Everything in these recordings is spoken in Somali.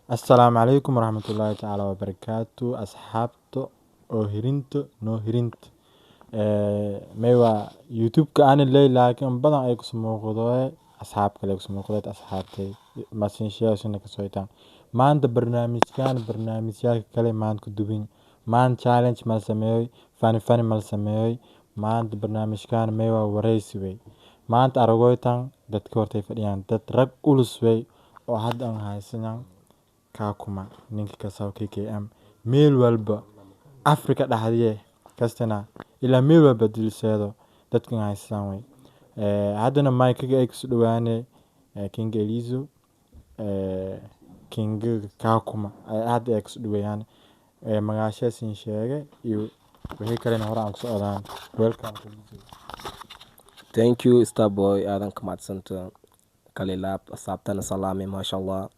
Assalaamu calaykum waraxmatullaahi tacaala wabarakaatu. Asxaabta oo hirinto noo hirinta maywa YouTube-ka ani ley, laakiin badan ay kusoo muuqdo asxaab kale kusoo muuqdeed asxaabtay masinsheesina kasoo hitaan. Maanta barnaamijkan barnaamijyaalka kale maanta ku duwin. Maanta challenge mal sameeyey, fani fani mal sameeyey. Maanta barnaamijkan maywa wareysi wey. Maanta aragoytan dadka hortay fadhiyaan dad rag ulus wey oo hadda aan haysanan Kakuma, ninka kasaw KKM, meel walba Afrika dhexdiye kastana ilaa meel walba dulseedo dadkan haystaan wey. Haddana micga ay kusoo dhawaane King Elizo, King Kakuma hadda ay kusoo dhaweeyaan. Magaashaasiin sheegay iyo wixii kalena hore aan ku socdaan. Welcome, Elizo. Thank you, Starboy, aadan ka mahadsanta. Kalilaab asaabtana salaame, maasha Allah.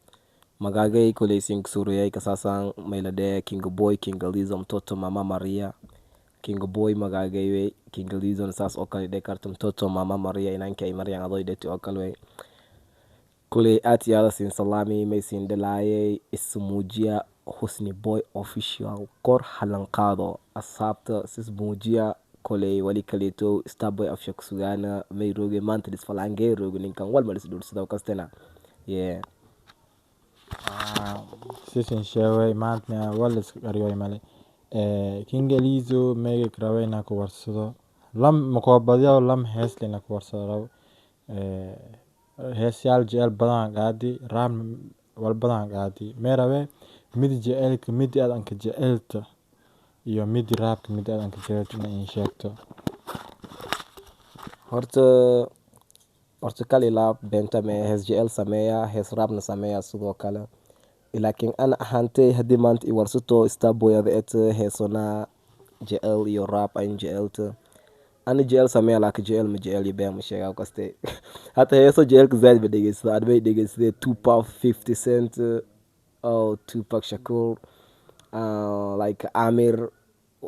Magagay kuleysin kusuriyay kasasang maylade King Boy, King Elizo, mtoto mama Maria. King Boy magagay wey, King Elizo saas oo kale dhe karto, mtoto mama Maria inanka ay Marian adoy dheti oo kale wey. Kuley aad iyo aada siin salaami, maysin dhalaayay ismuujiya. Husni Boy Official kor halan qaado, asxaabta sis muujiya. Koley wali kaleeto Starboy afsha kusugaana may rooge maanta dhisfalaangee rooge ninkan walma dhisdhuursada kastena, yeah. Sisin sheegay, maanta waa la iska qariyoy male. King Elizo, mayga rawe inaan ku warsado lam makoobadyo lam heesle inaan ku warsado rabo. Heesyaal jecel badan qaadi, raam wal badan qaadi, mee rawe mid jecelka mid aad anka jecelta iyo mid raabka mid aad anka jecelta inaa ii sheegto. Horta kalila beenta mee hees jecel sameeya, hees raabna sameeya sidoo kale, laakiin ana ahaantay haddii maanta i warsato Starboy ada et heesona jecel iyo raab ayn jecelta, ana jecel sameeya, laakiin jecel ma jecel iyo been ma sheegaa kaste. Hata heeso jecelka zaid ba dhegeysada adbay dhegeysadee Tupac, 50 Cent, oh, Tupac Shakur, like Amir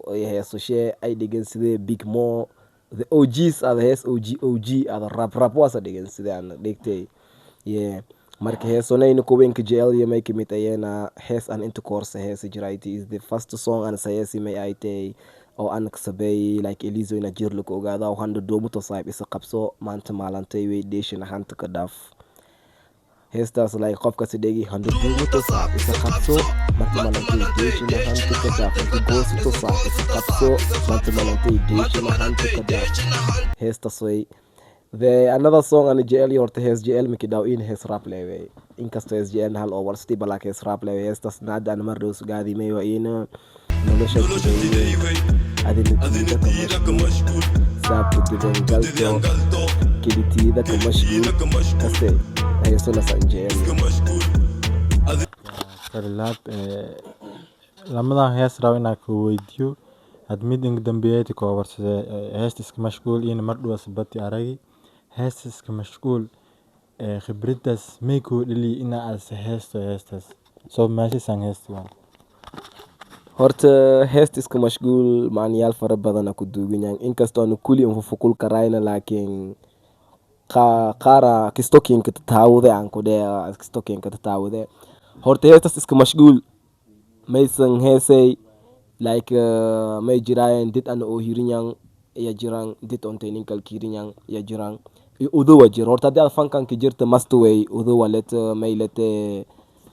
heesoshe ay dhegeysadee, Big Mo, the OGs, ada hees OG OG ada rap rap waasa dhegeysadee ana dhegtay, yeah. Marka heesonayna kuwenka jecel iyo may kamid ayeena hees an inta koorsa heesa jirayti is the first song ana sayeesi may ay tay oo ana kasabeeyey like Elizo ina jir laku ogaada handa doomuto saaxib isa qabso maanta maalantay wey dheeshina hanta ka dhaaf. Heestaas like qofkasi dhegi handa doomuto saaxib isa qabso maanta maalantay dheeshina hanta ka dhaaf, handa goosato saaxib isa qabso maanta maalantay dheeshina hanta ka dhaaf. Heestaas way. The another song ana jecel iyo horta hees jecel miki dhaw in hees rap leeway, inkastoo hees jecel hal oo warsati balak hees rap leeway. Heestaas naada ana mar dhow sugaadi may waa ina nolosha sideywey adina tiida ka mashquul saabta didan galto kelitiida ka mashquul kaste heesona san jecel. Kalilaab, lamadan hees rabo inaan ku weydiiyo had mid inga dambeeyay koo warsade. Heesta iska mashquul ina mar dhow sabati aragi heesta iska mashquul, khibradaas may kuu dhaliy ina aad heesto heestaas soo meeshasan heesta waan? Horta heesta iska mashquul macnayaal fara badana ku duugan, inkastoo aanu kuli unfufukul karayna, laakiin qaara kistokinka tataawude aan ku dheh kistokinka tataawude. Horta heestas iska mashquul maysan heesay like may jiraayeen did ana oo hirinyan iya jiran did ontay ninkal kirinyan iya jiran iyo udowa jir. Horta haddii aad fankanka jirta mastaway udowa lete may lete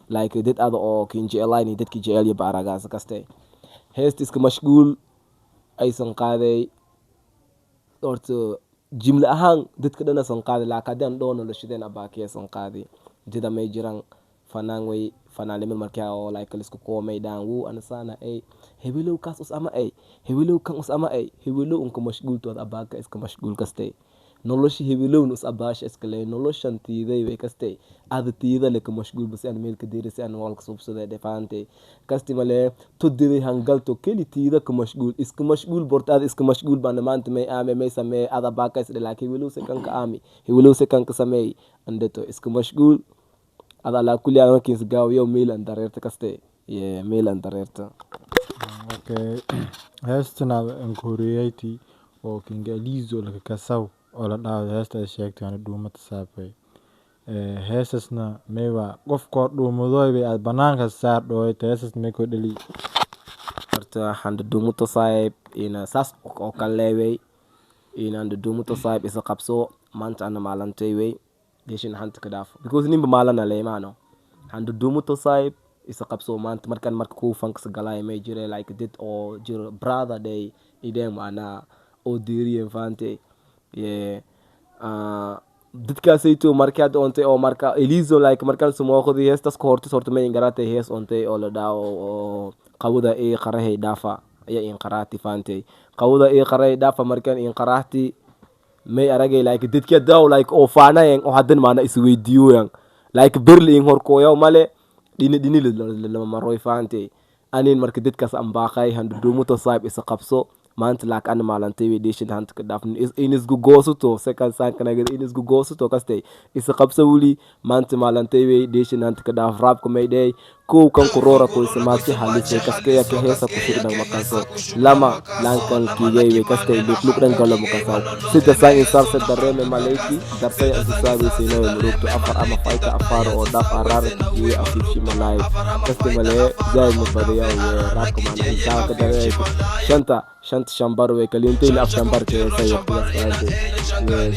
like did ada oo kin jecelayn dadki jecel iyo baaragaas kaste. Heesta iska mashquul aysan qaaday horta jimle ahaan dadka dhan asan qaaday, laakiin haddii aan dhaho noloshadeen abaakiyaysan qaaday dida may jiran fanaan way fanaanimada markaa oo like lisku koomay dhaan wuu ana saana ay hebelow kaas us ama ay hebelow kan us ama ay hebelow unka mashquultood abaaka iska mashquul kastay nolosha hebelowna us abaasha iska leey noloshan tiiday way kastay ada tiida le ka mashquul bas aan meel ka deerisi aan walka suubsaday dhefante kasti male todiday hangalto keli tiida ka mashquul iska mashquul borta ada iska mashquul bana maanta may aame may sameey ada abaaka is dhalaa hebelow se kan ka aami hebelow se kan ka sameey andeto iska mashquul ada alaa kulli aan markiis gaawiyo meel an dareerta kaste, yeah, meel an dareerta. Okay, heestana ankuhoriyeyti oo King Elizo laka kasaw oo la dhaho heesta ay sheegtay ana dhuumata saabay. Heesasna maywa qofkoo dhuumadoy bay aad banaanka saar dhooy heesas may koo dhali. Horta handudumuto saaxiib ina saas oo kale leeway ina handudumuto saaxiib isa qabso maanta ana maalantay wey deshin hanta ka dhaaf because ninba maalana leemaano handudumuto saaxiib isa qabso maanta markan marka kuu fankas galay may jire like dad oo jiro brother day ideen maanaa oo diiriyen faante yeah. Dadkaasayto markii hadda ontay oo marka Elizo like markaan sumooqdi heestas ka hortis horta may ingaratay hees ontay oo la dhaawo oo qawada ii qarahay dhaafa ayaa in qaraati faantay qawada ii qarahay dhaafa markaan in qaraahti may aragay like dadkii daw like oo faanayen oo haddan maana isweydiiyoyan like berli in horkooyaw male dhini dhini lama maroy faantay anin marka dadkaas ambaaqay handudumuto saib isa qabso maanta laak ana maalantay wey deshin hanta ka dhaaf in isku goosato second sankanagad in isku goosato kastay isa qabso wuli maanta maalantay wey deshin hanta ka dhaaf raabka may dhey kow kan kuroora koysamaadki halisay kaskeya ka heesa kushigdhan makaso lama lankan kiigay wey kastay luqluqdhan galo makasaw sida san insarse dareeme malayti darsay ansisaabeysiinowe murugto afar ama fayta afaar oo dhaaf araara kijiye afiifshimalaay kasti malee zaid mabadiya ye raabka maana insaa ka daree shanta shanta shambar wey kalintayli af shambar keesay waqtigaas faante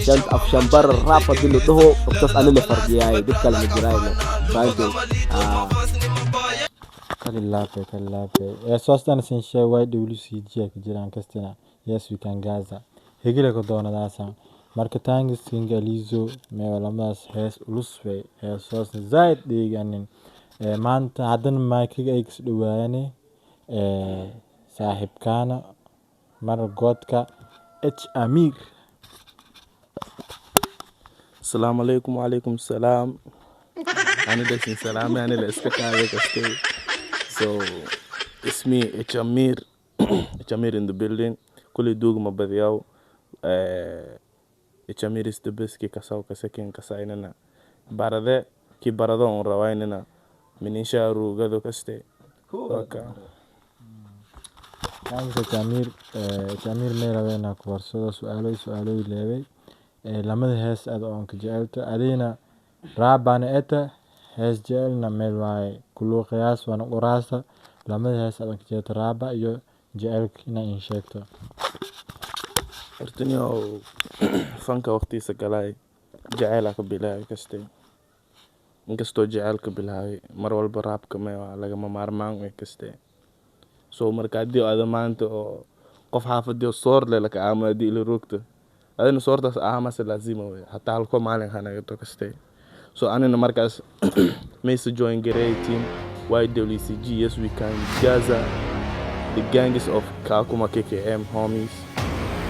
shanta af shambar raab hadii la dhaho waqtaas anile fardiyaay dad kale ma jiraayno faante. Kalilaafe kalilaafe heesaastan sin sheeg YWCG ay ku jiraan kastina yes we can Gaza hegila ku doonadaasa marka thanks King Elizo meewa lamadaas hees ulus wey heesaas zaid dhiiganin. Maanta haddana maakiga ay kas dhawaayane saaxiibkaana mar goodka H Amir. Asalaamu calaykum. Wacalaykum salaam. Ani dhashin salaame ani la iska qaaday kastay. So it's me, H Amir, H Amir in the building. Kulli duug ma badiyaw. H Amir is the best. Ki kasaw kasakin kasaynana barade ki barado on rawaynana minisha rugado kaste waka. Thanks H Amir. H Amir may rabay inaa ku warsado su-aalo su-aalo leeway lamada hees aad oon ka jecelta adina raabana eta hees jecelna meel waaye kuluuqayaas waana qoraasa lamada hees aad oon ka jecelta raaba iyo jecelka inaa in sheegto. Horta niyow fanka waqtiisa galay jaceylaa ka bilaabay kaste inkastoo jaceylka bilaabay mar walba raabka may waa lagama maarmaan wey kaste. So marka haddii aada maanta oo qof xaafadii soor leh laka aamo haddii ila roogto adina soortaas aamase laazima wey hataa halko maalin hanagato kaste. So anina markaas mayse join gareey team YWCG yes we can Gaza, the gangs of Kakuma KKM homies.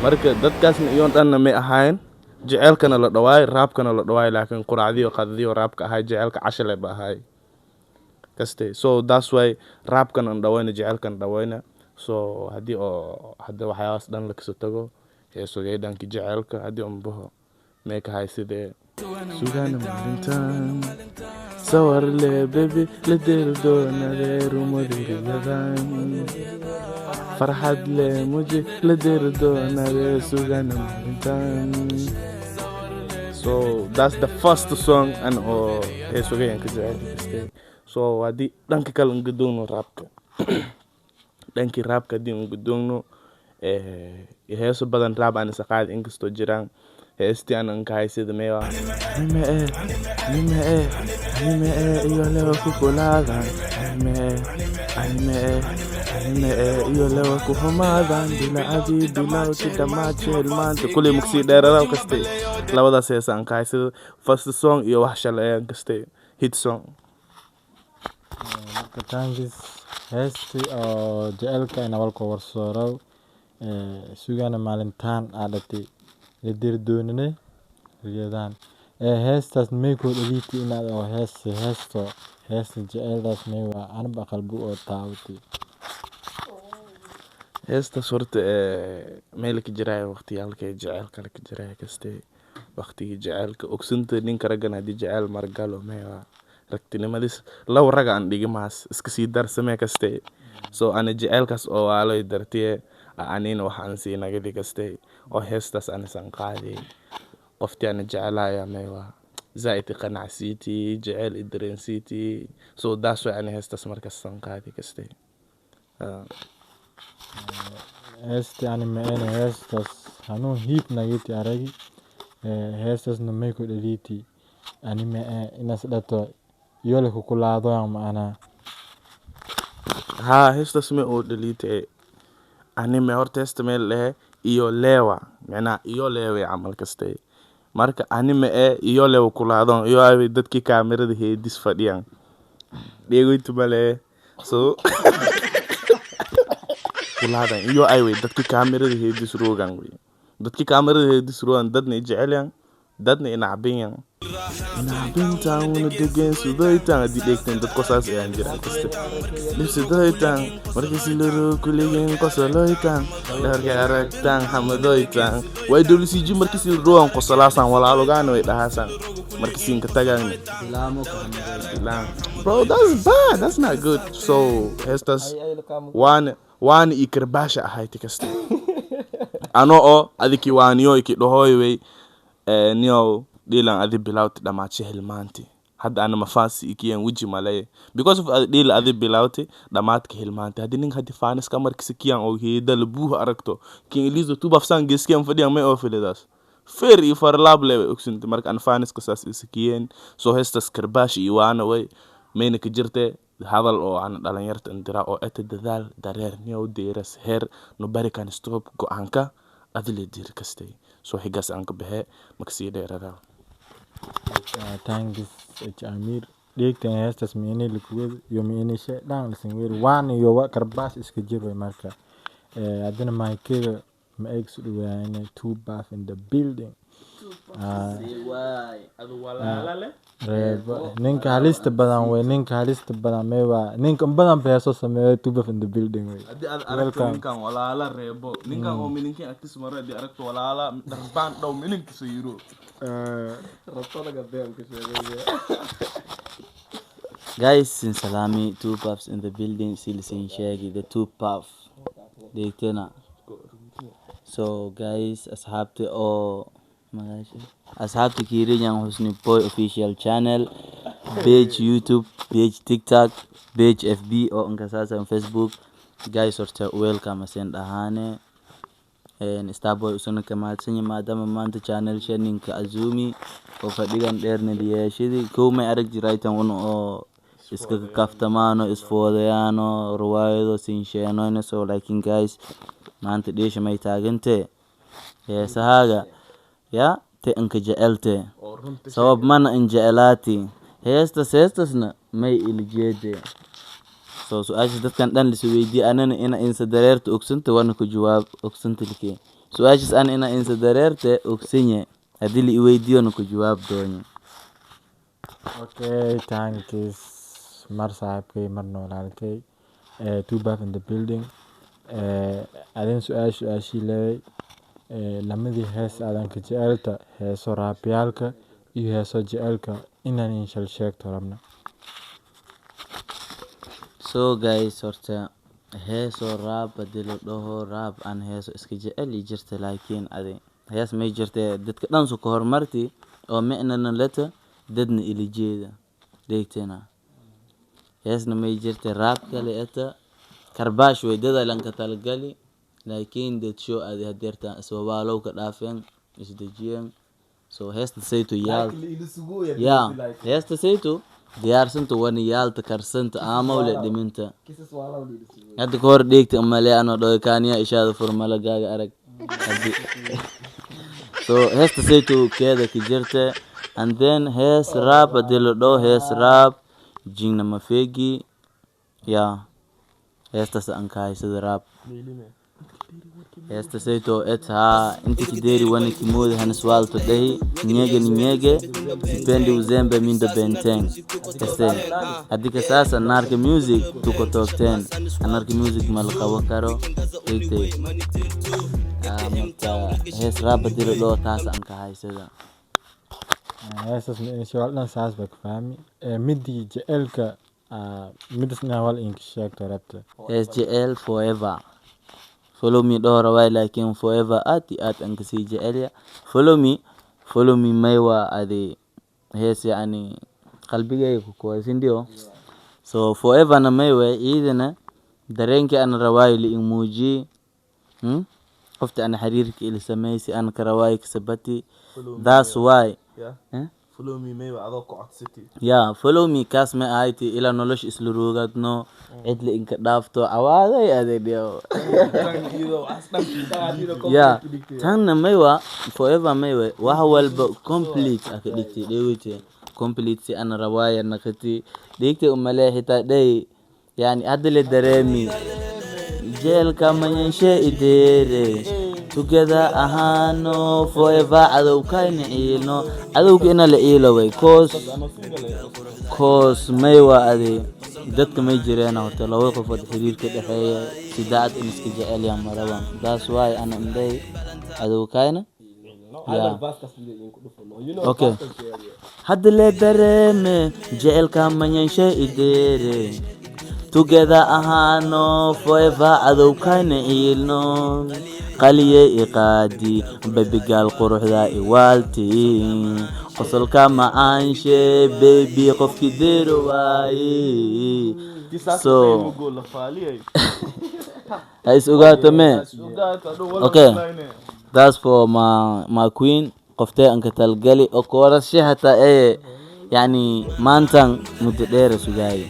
Marka dadkaasna iyoon dhanna may ahayn jaceylkana la dhawaay raabkana la dhawaay laakiin quraacdiyo qadadiyo raabka ahay jaceylka cashale ba ahay kaste. So that's why raabkan an dhawayna jaceylkan dhawayna. So haddii oo hadda waxyaabahaas dhan lakasoo tago heesogay dhanki jaceylka haddii un baho may kahay sidee sugana maalintan sawar le bebi la deri doonade rumadiriyadan farxad le muji la deri doonade sugana maalintan. So that's the first song an oo heesogayan ka jecelka kaste. So haddii dhanka kale un gadoogno raabka dhankii raabka haddii un gadoogno heeso badan raab aan isa qaadi inkastoo jiraan heestii aan ankahay sida meewa anime e anime e anime e iyo lewa ku kulaadan anime e anime e anime e iyo lewa ku humaadan bilacadii bilowti dhammaajeel maanta kuley magsii dheeradaw kastay labadaas heesa aan kahay sida first song iyo wax shalay ayaan kastay hit song. Marka thanks heestii oo jecelka ina walka warsoorow sugana maalintaan aa dhatay la diri doonane riyadaan heestaas may koo dhaliiti inaad oo hees heesto heesta jeceldaas may waa anba qalbi oo taawati. Heestas horta meel ka jiraayo waqtiyaalka jaceylka la ka jiraayo kaste waqtigii jaceylka ogsinta ninka raggan haddii jaceyl margalo meewa ragtinimadis laba raga aan dhigi maas iska sii darsamee kaste. So ana jaceylkaas oo waaloy dartiye anina waxaan sii nagadi kaste oo heestaas anisan qaadi qoftii ana jecelaya meewa Zaaid i qanacsiiti, jecel i dareensiiti. So that's why ani heestas markastan qaadi kastay. Heesti ani maene heestas hanuun hiib nagiti aragi. Heestasna may ku dhaliiti ani mae inas dhato iyole kukulaado maanaa. Haa, heestas may oo dhaliite anime. Horta heesta meel dhehe iyo leewa, micnaha iyo leewe camal kastay. Marka anime ee iyo leewa kulaadon iyo ay dadkii kaamirada heedis fadhiyaan dheegoytu male. So kulaadan iyo ay wey dadkii kaamirada heedis roogan wey, dadkii kaamirada heedis roogan, dadna i jecelyan, dadna i nacbinyan, nacbintan una degen sudoytan. Haddii dheegteen dadko saas ayaan jiraa kaste dhibsidoytan markiisi laro kuligin qosoloytan dharka aragtan xamadoytan way WCG markiisi la rogan qosolaasaan walaalogaana way dhahaasaan markisiinka tagaan. Bro, that's bad, that's not good. So heestas waana waana ii karbaasha ahayti kaste ano oo adiki waaniyo iki dhahoy wey niyow dhiilan adi bilawti dhamaadshe hilmaanti. Hadda ana mafaasi ikiyan weji maleye because of adi dhiila adi bilawti dhamaadka hilmaanti. Haddi nin haddi faaniska markisi kiyan oo heeda labuuha aragto kin elizo tubafsan geeskiyan fadhiyan may oo filidaas feer iyo farlaab le way ogsinta. Marka an faaniska saas isikiyeen. So heestas karbaash iyo waana way mayna ka jirte hadal oo ana dhalinyarta indira oo eta dadaal dareer niyow deeras heer nobody can stop go-aanka adile diir kastay. So xigaas aan ka baxe makasii dheeradaa. Thanks H Amir. Dheegtan heestas miini likuwed iyo miini shay dhan lisan weer waan iyo wa karbaas iska jir way. Marka haddana maykega ma eeg su dhawaayane. Two Buff in the building. Reebo ninka halista badan wey, ninka halista badan mewa ninka badan beeso sameeyo. Two Buff in the building wey. Haddii aad aragto Welcome. Ninkan walaala reebo, ninkan oo mininkin agtis maro haddii aragto walaala dharbaan dhow mininkisa yiro. Guys, sin salami. Two Puffs in the building, silsin sheegi the Two Puff dhegtena. So guys, asxaabta oo magaasha asxaabta kiirinyan Husni Boy Official channel page, YouTube page, TikTok page, FB oo inkasaasan Facebook. Guys, horta welcome asen dhahaane. Starboy usana ka mahadsanya maadaama maanta channel ninka azumi oo fadhigan dheerna liyeeshadii kow may arag jiraytan un oo iska kaftamaano isfoodayaano riwaayado sinsheenoyna. So laakiin guys, maanta dheesha may taagantee heesahaaga ya te inka jecelte sabab mana in jecelaati heestas heestasna may ilijeede. So su-aasha dadkan dhan lisa weydiiye anana ina insa dareerta ogsanta wana ku jawaab ogsanta like su-aashas ana ina insa dareerte ogsanyahay haddii la iweydiiyona ku jawaab doonyo. Okay, thanks mar saaxiibkay marna walaalkay. Two Buff in the building. Adin su-aasha su-aashii leeyahay lamadii hees aadan ka jecelta, heeso raabyaalka iyo heeso jecelka, inaan inshal sheegto rabna. So guys, horta heeso raab hadii la dhaho raab aan heeso iska jecel i jirta, laakiin adi hees may jirte dadka dhan su ka hormarti oo micnana leta dadna ila jeeda dheegtena. Heesna may jirte raab kale eta karbaash way dada lanka talagali, laakiin dad show adi hadeerta iswabaalow ka dhaafeen isdejiyeen. So heesta sayto yaal ya heesta sayto diyaarsanta wana yaalta karsanta aamawle dhiminta hadda ka hor dheegta umale anoo dhoikaaniya ishaada furmalagaaga arag. So heesta sayto keeda ka jirta. And then hees raab hadii la dhaho hees raab jingna mafegi ya heestas aan ka haysada raab heesta sayto et haa inta kideri wana kimodi haniswalto dhahi nyege ni nyege sipendi uzembe mindo benteng este haddii kasaasa narka music tuko top 10 anarka music ma la qaban karo dhegtay. Marka hees raab hadii la dhaho taas aan ka haysada. Heestas insha dhan saas baa ka fahmi. Midii jecelka midas inaa wal inka sheegto rabta. SJL forever follow me dhowr waay, laakiin forever aad iyo aad aan kasii jecelya. Follow me, follow me maywa adi. Hees yani qalbigayga ku kooy, sindio? So forever na may way iidana dareenkii ana rawaayo la in muujiyey, Qofta ana xiriirka ila sameysay ana ka rawaayo kasabati. That's why. Yeah. Eh? Follow me maybe adoo ku codsatay. Ya, follow me kaas ma ahayti ilaa nolosha isla roogadno, cidla inka dhaafto awaaday adeegyo. Ya, tanna maywa forever maywa wax walba complete aka dhigtay dhewite, complete si ana rawaaya naqati dhigtay umalee xitaa dhey. Yani hadda la dareemi jeelka mayanshe ideere, together ahaano forever, cadowkayna ciilno, cadowka ina la iiloway, cause may waa ade dadka may jireen horta laba qofood xiriirka dhexeeya si daacad in iska jecel yahan maraban. That's why ana indhay cadowkayna. Yeah. Okay. Hadda le dareeme jecelka mayanshe ideere, together ahaano forever, cadowkayna ciilno, qaliye iqaadi babigaal quruxda iwaalti, qosolka macaanshe baby, qofki deero waaye. So ha is ogaato me. Okay, that's for my queen, qoftee anka talgali oo koorashe hataa ee yani maantan muddo dheera sugaaye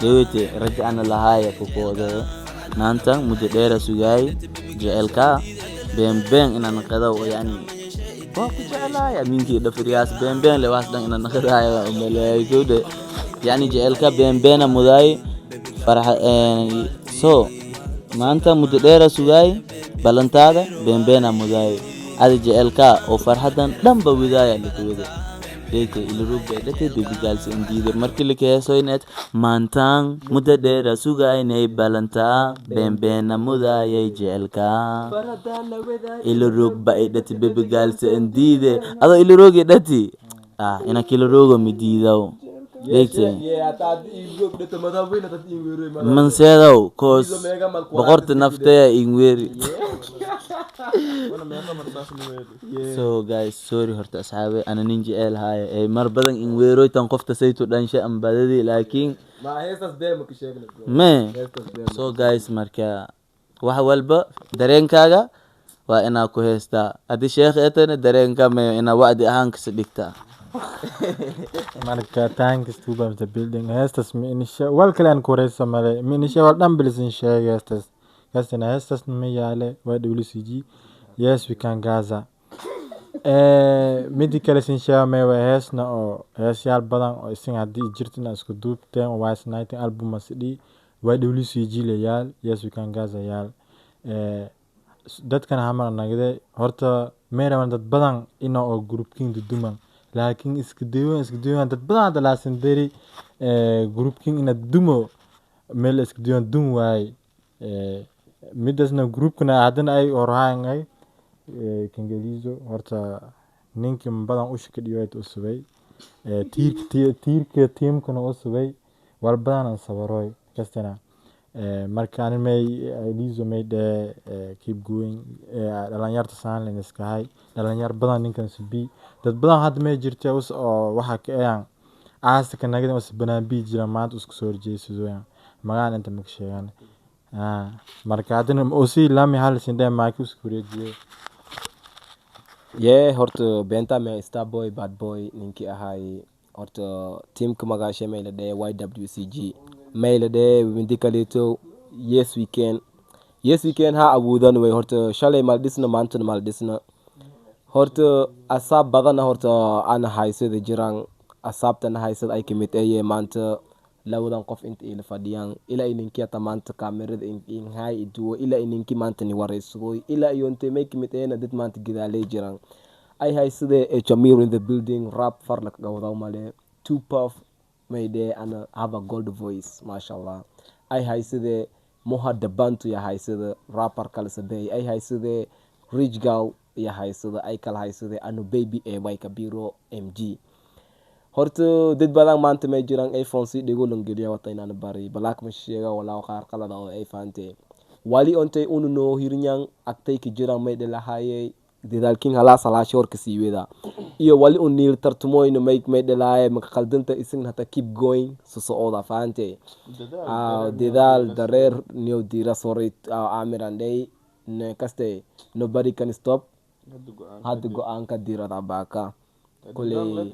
dewete raja ana lahaaya kukoodo. Maantan muddo dheera sugaaye jecelka been been inaan qadaw oo yani waa ku jeclahay aminkii dhafriyaas been been le waxaas dhan inaan qadaaya waa umaleeyay kowde. Yani jecelka been beena mudaay farxa. So maanta muddo dheera sugaay ballantaada been beena mudaay adi jecelka oo farxadan dhanba widaaya lakawada dhegta ilurugay dhate bebigaalsi indiide markii lakaheesoynet maantaan muddo dheera sugaynay balantaa been beena mudaayay jecelka ilurug ba i dhati bebigaalsi indiide adoo ilurogi dhati ah inaka ilurogo midiidaw dhegta manseedow, cause boqorta nafteya ingweri. So guys, sorry horta asxaabe, ana nin jecel haayo ee mar badan in weeroytan qofta saytu dhanshe ambadadii laakiin me. So guys, marka wax walba dareenkaaga waa inaa ku heystaa. Haddii sheekh etana dareenka me inaa wacdi ahaan kasi dhigtaa. Marka thanks to the building, heestas ma inisha wal kale aan ku wareysa male, ma inisha wal dhan bilisin sheegay heestas heestana heestas ma yaale waa WCG, yes we can Gaza. Midi kale sin sheega may waa heesna oo heesyaal badan oo isin haddii jirtin isku duubteen wise night album asidhi waa WCG la yaal, yes we can Gaza yaal. Dadkana hamar nagde horta may raban dad badan ina oo groupkin duduman, laakiin iska duwan iska duwan dad badan hadda laasin deri groupkin ina dumo meel iska duwan dum waay. Midasna groupkana haddana ay orhaan ay kingelizo horta ninki badan u shaka dhiyoyt u subay tiirka tiirka tiimkana u subay wal badan aan sabaroy kastana. Marka ani may lizo may dhe keep going dhalinyarta saan len iskahay dhalinyar badan ninkan subi dad badan hadda may jirta us oo waxa ka ayaan aasta ka nagada us banaan bi jira maanta isku soo horjeesadooyaan magaan inta maka sheegan. Marka haddana usii lami hal sindhe maaki isku wareejiyay. Ye horta beenta me starboy bad boy ninkii ahaay horta teamka magaashe may la dhee YWCG may la dhee mindi kaleeto yes we can, yes we can. Ha awoodan way horta shalay mal dhisna maantana mal dhisna horta asaab badana horta ana haysada jiraan asaabtana haysada ay kamid aye maanta labadan qof inta ila fadhiyaan ilaa ininkii hata maanta kaamirada inhaay iduwo ilaa ininkii maanta ni wareysadoy ilaa iyontay may kamid ayena dad maanta gadaalay jiraan ay haysadee Echamir in the building rap farla kaga male two puff may dhee ana have a gold voice mashallah ay haysadee Moha Dabantu ya haysada rapper kala sabeey ay haysadee rich girl ya haysada ay kala haysadee anu baby ee kabiro mg horta dad badan maanta may jiraan iPhone si dhigo langeliya wata inaan bari balak ma sheega walaa qaar qalada oo ay fahantee wali ontay unu noo hirnyang agtay ka jiraan may dhalahaayey. Dadaalkin halaas halaasho horka sii weda iyo wali un niil tartumoyno may may dhalaaye maka qaldanta isin hata keep going sosocooda fahante. Dadaal dareer niyo diira sorry aamirandhay ne kaste nobody can stop hadda go-aanka diirada baaka kuley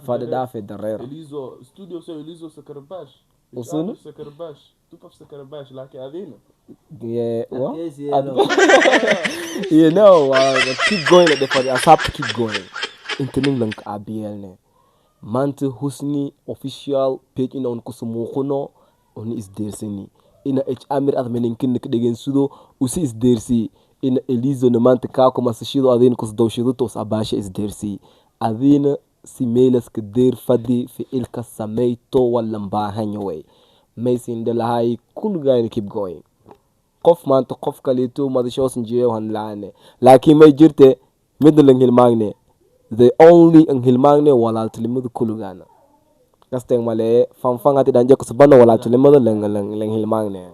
fadhi dhaafe dareer. Elizo studio so Elizo Sakarbash. Usunu? Sakarbash. Tupaf Sakarbash laakiin adina. Yeah, what? Yes, yeah, no. Keep going at the for asap keep going. Inta nin lank abielne. Maanta Husni official page ina on kusumuuqno oni isdeersani. Ina H Amir ad meninkin dhegeynsado usi isdeersi. Ina Elizo na maanta kaa kuma sashido adina kusdawshido tos abaasha isdeersi. Adina si meelaska deer fadi ficilka sameyto walan baahan way. Maysin dhalahay kulligayna keep going. Qof maanta qof kaleeto madashoosan jeeyo han laane laakiin may jirte midna lan hilmaagne the only an hilmaagne walaaltinimada kulligaana kasteng male fanfan hati dhanje kusbana walaaltinimada lan lan lan hilmaagne.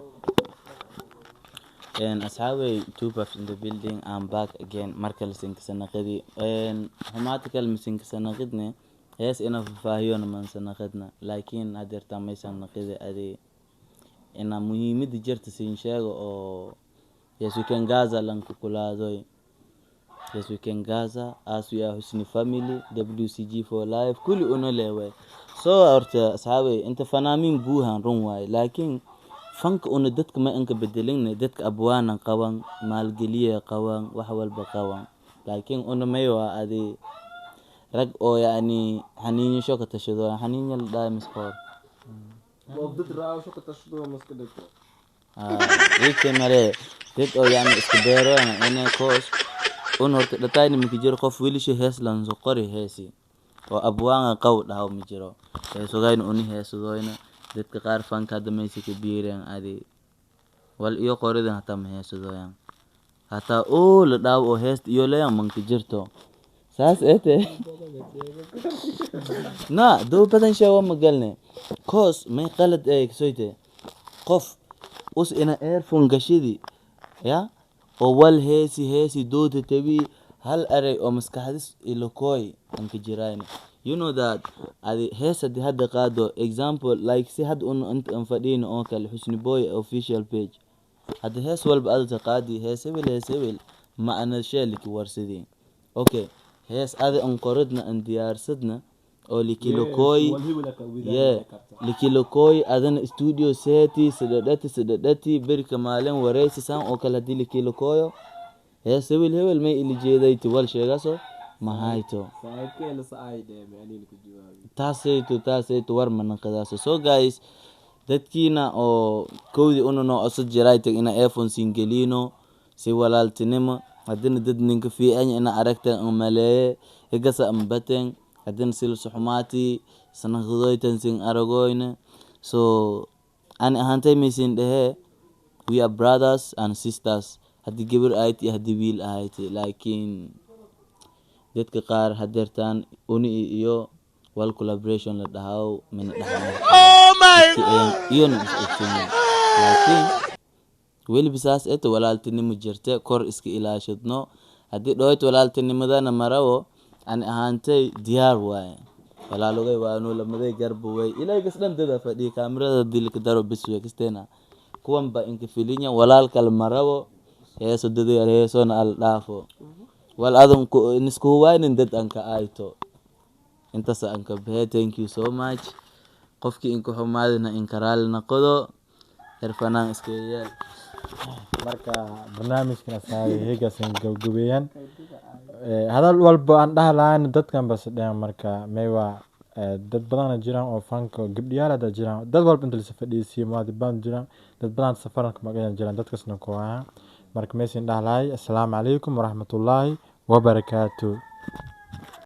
And asxaabay, Two Puffs in the building, I'm back again. Markale sinkasanaqidi xumaata kale masinkasanaqidne hees ina faahfaahiyona mansanaqidna laakiin hadeertaa maysan naqidi adi ina muhiimada jirta siin sheego oo yes we can Gaza lankukulaadoy. Yes we can Gaza as we are Husni family, WCG for life kulli una leeway. So horta asxaabay inta fanaamiin buuhan run waaye laakiin fanka una dadka ma inka bedelinna dadka abwaanan qaban maalgeliya qaban wax walba qaban laakiin una may waa adi rag oo yacni xaniinyasho ka tashado xaniinya la dhahay miskoor. Wigta male dad oo yacni iska beerona ina koos un horta dhatayna maka jiro qof wiilasha hees lanso qori heesi oo abwaanga qaw dhahaw ma jiro heesodayna uni heesadoyna dadka qaar fanka hadda maysa ka biireen adi wal iyo qoridan hataa ma heesadoyan hataa oo la dhaawo oo heesta iyo leyan manka jirto saas ete na doo badan sheego ma galne koos may qalad ee kasoyte qof us ina earphone gashidi ya oo wal heesi heesi doota tabi hal eray oo maskaxdis ilokooy anka jirayna you know that adi hees hadii hadda qaado example like si hadda un inta an fadhiyno oo kale Husni Boy official page hadda hees walba adata qaadi hees hebel hees hebel ma ana sheeliki warsidii okay hees adi an qoridna an diyaarsadna oo likilokooy yeah likilokooy adana studio seti sadadhati sadadhati berika maalin wareysi saan oo kale hadii likilokooyo hees hebel hebel may ili jeedayti wal sheegaso mahayto taasayto taasayto war manaqadaaso. So guys dadkiina oo kowdii una noo codsan jiraytag ina earphone siin gelino si walaaltinimo haddina dad ninka fiican ina aragteen an maleeye higasa an bateen haddina silsuxumaati sanaqadoytan sin aragoyna. So ani ahaantay maysin dhehee we are brothers and sisters haddii gabar ahayti iyo haddii wiil ahayti laakiin dadka qaar hadeertaan uni iyo wal collaboration la dhahaw mina dhaxmar iyona is ogtinin laakiin weliba saas eta walaaltinimo jirte kor iska ilaashadno haddii dhoyt walaaltinimadana marawo ani ahaantay diyaar waaye walaalogay waanu lamaday garba way ilaagas dhan dada fadhiya kaamirada dilka daro bis wey kasteena kuwan ba inka filinya walaal kale marawo heeso dadayaal heesona al dhaafo wal adan nisku huwaynin dad anka ayto intaas anka behe. Thank you so much. Qofkii inka xumaadina inka raali noqdo xirfanaan iska yeel. Marka barnaamijkan asaabi heegaasan gabagabeeyaan hadal walba aan dhaha lahayn dadkan bas dhehen marka may waa dad badana jiraan oo fanka gabdhiyaal hada jiraan dad walba inta lasa fadhiisiyo maadi badan jiraan dad badan safaranka magayan jiraan dadkasna ku ahaa marka maysin dhaha lahay assalaamu calaykum waraxmatullaahi wabarakaatu.